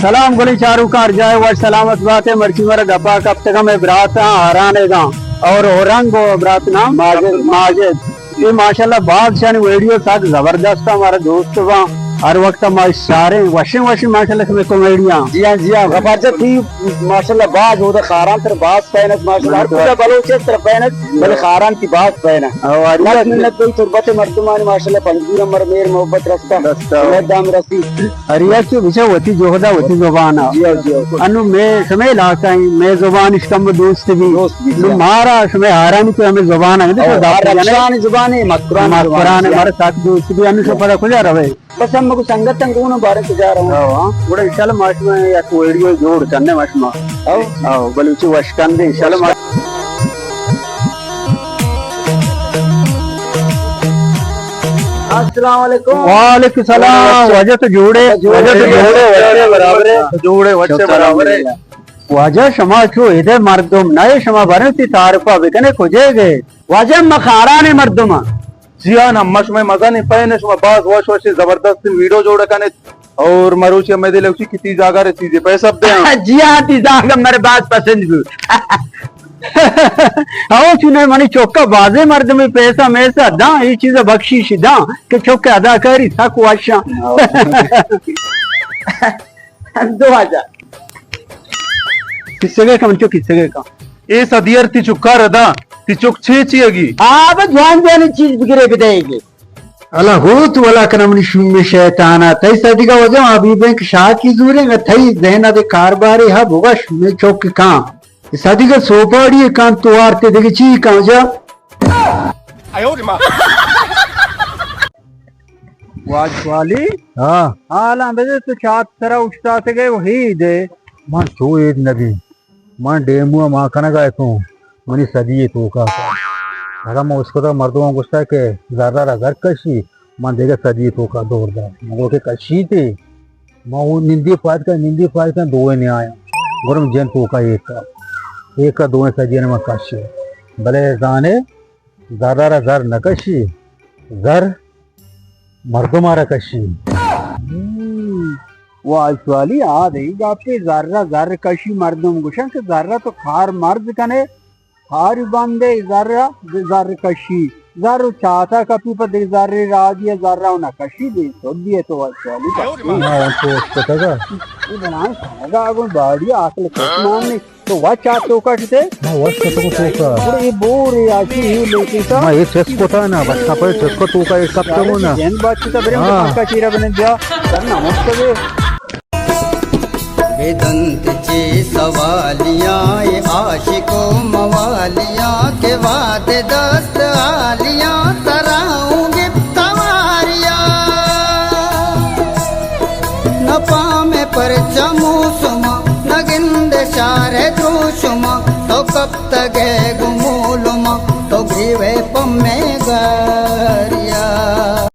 سلام گلیں چاروکاں، ہر جاہ وش سلامت باتے۔ مرچی مارا گپا کپتگا مئے براتاں ہاران گاں اور اورنگ و برات نام ماجد۔ ماجد۔ یہ ماشاءاللہ باز شانی ویڈیو سک زبردست، ہمارا دوست باں، ہر وقت ما شاریں وشیں وشیں ماشاءاللہ شمے کامیڈیاں۔ جی ہاں، جی ہاں، غفار جان، تئی ماشاءاللہ باز ہودا خاران تر باز پینت، ماشاءاللہ ہر کجا بلوچ است تر پینت، بلے خاران تئی باز پینت۔ او، ہر لکھ یک منت بھئی تربت مردمانی، ماشاءاللہ پنجگور ہم مر مہر محبت رستا، رستا۔ مئے دام رسی۔ ہر یک چو بچا وتی جہدا وتی زبانا۔ جی ہاں، جی ہاں۔ انو مئے شمے علاقہ ہیں، مئے زبان اش کم دوست بھی۔ دوست بھی، جی نو ہاں۔ مارا شمے ہارانی تو ہمیں زبان ہے، او، تو داخل ہر جانے۔ رخشانی زبان ہے، مکرانی زبان ہے، مکران ہے، جی ہاں۔ مارا سک دوست بھی، انو شو پدا کجا روے؟ بس ہم کو سنگت انگونو بارے کجا رہا ہوں۔ ہاں، ہاں۔ گڑا انشاءاللہ ما شما یک ویڈیو جوڑ کرنے ما شما۔ او۔ او، بلوچی وش کندے انشاءاللہ ما۔ السلام علیکم۔ وعلیکم السلام۔ واجہ تو جوڑے، واجہ تو جوڑے، وچے برابرے۔ جوڑے، وچے برابرے۔ واجہ شما چو ادے مردم نئے، شما برن تی تعارفا بکنے کجے گئے؟ واجہ ما خارانے مردم ہاں۔ جی ہاں، ما شما مزن پین، شما باز وش وش زبردست ویڈیو جوڑ کنے۔ اور مروچی ہمیں دل اسی کتی جاگہ رسیدے پیسہ دے ہاں۔ جی ہاں، تی جاگہ میرے باز پسند بھی۔ او چنے منی چوکا بازے مردم پیسہ میسہ داں، یہ چیز بخشش داں کہ چوکے اداکاری سک وشاں۔ دو ہزار۔ کسگے کا من چو کسگے کا۔ اے صدیار تی چکا ردا، تی چک چے چی اگی؟ آب جوان جوان چیز بگرے بدے گے۔ الا ہو تو ولا کنا منی شوم شیطانا۔ تئی سدیگا وجہ ابھی بینک شاہ کی زوریں، تئی ذہن دے کاربارے ہا بوگا شوم چوک کان۔ سدیگا سوپاڑی کان تو آرتے دگہ چی کان جا۔ واجوالی؟ ہاں۔ حالاں بدے تو چات سرا اوشتاتگے و ہی دے۔ من چو اید نبی۔ من ڈیمو ء مان کنگ ء اتوں، منی سدی ء توک ء۔ اگاں من اسکت ء مردماں گوشتگ کہ زر ء را زر کشی، من دگہ سدی ء توک ء دور دات۔ من گوشت کہ کشیت ئے؟ من اوں نندی پاد کن، نندی پاد کن، دوئیں نیایاں۔ گڑا من جن توک ء ایک ء، ایک ء دوئیں سدیانی من کشی۔ بلے زانے، زر ء را زر نہ کشی، زر مردم ء را کشی۔ ہم، واجہ والی، آ دگہ گپے، زر ء زر کشی، مردم گوشن کہ زر ء تو کار مرز کنے، کاری بندے، زر ء زر کشی، زر و چاتا کپی پہ دگہ زر راجی ء زر ء نہ کشی، بے سدی ء تو واجہ والی۔ ہاں، تو اشکتگ ء۔ یہ بنائیں سنگا گوں باڑی عقل کس مان نہیں۔ تو وت چات توکا شتے؟ ما وت شتگوں توکا۔ گڑا اے بور اے آچی اے لوٹیتا۔ ما اے چست کتا نا، بچا پہ چست کت توکا اے کپتگوں نا۔ جند بچتا برے ہاں۔ پنکا چیرا بنے بیا۔ سر نمستے بے۔ بدنت چے سوالیاں اے عاشق و موالیاں، کہ وعدے دست حالیاں سراؤں گپت واریاں۔ نہ پام پرچا موسما، نہ گند شار دروشما، تو کپتگے گوں مولما، تو گریوے